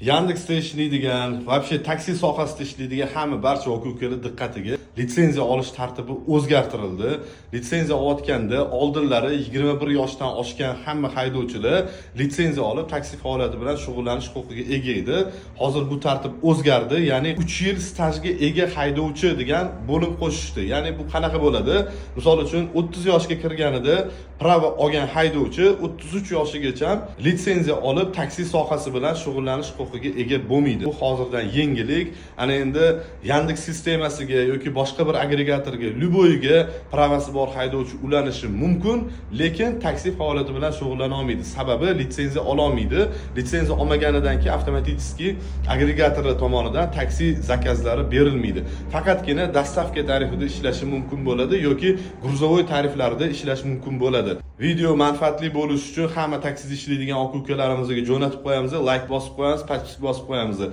Yandeksda ishlaydigan, вообще taksi sohasida ishlaydigan hamma barcha aka ukalar diqqatiga: litsenziya olish tartibi o'zgartirildi. Litsenziya olayotganda oldinlari 21 yoshdan oshgan hamma haydovchilar litsenziya olib, taksi faoliyati bilan shug'ullanish huquqiga ega edi. Hozir bu tartib o'zgardi, ya'ni 3 yil stajga ega haydovchi degan bo'lim qo'shishdi. Ya'ni bu qanaqa bo'ladi? Misol uchun, 30 yoshga kirganida права olgan haydovchi 33 yoshigacha litsenziya olib, taksi sohasi bilan shug'ullanish huquqiga ega bo'lmaydi. Bu hozirdan yengillik. Ana endi Yandex sistemasiga yoki boshqa bir agregatorga, любой ga права si bor haydovchi ulanishi mumkin, lekin taksi faoliyati bilan shug'ullana olmaydi. Sababi, litsenziya ololmaydi. Litsenziya olmaganidan keyin avtomatik agregatorlar tomonidan taksi заказ lari berilmaydi. Faqatgina доставка tarifida ishlashi mumkin bo'ladi yoki грузовой tariflarida ishlash mumkin bo'ladi. Video manfaatli bo'lishi uchun hamma taksida ishlaydigan aka ukalarimizga jo'natib qo'yamiz, layk bosib qo'yamiz, подписка bosib qo'yamiz.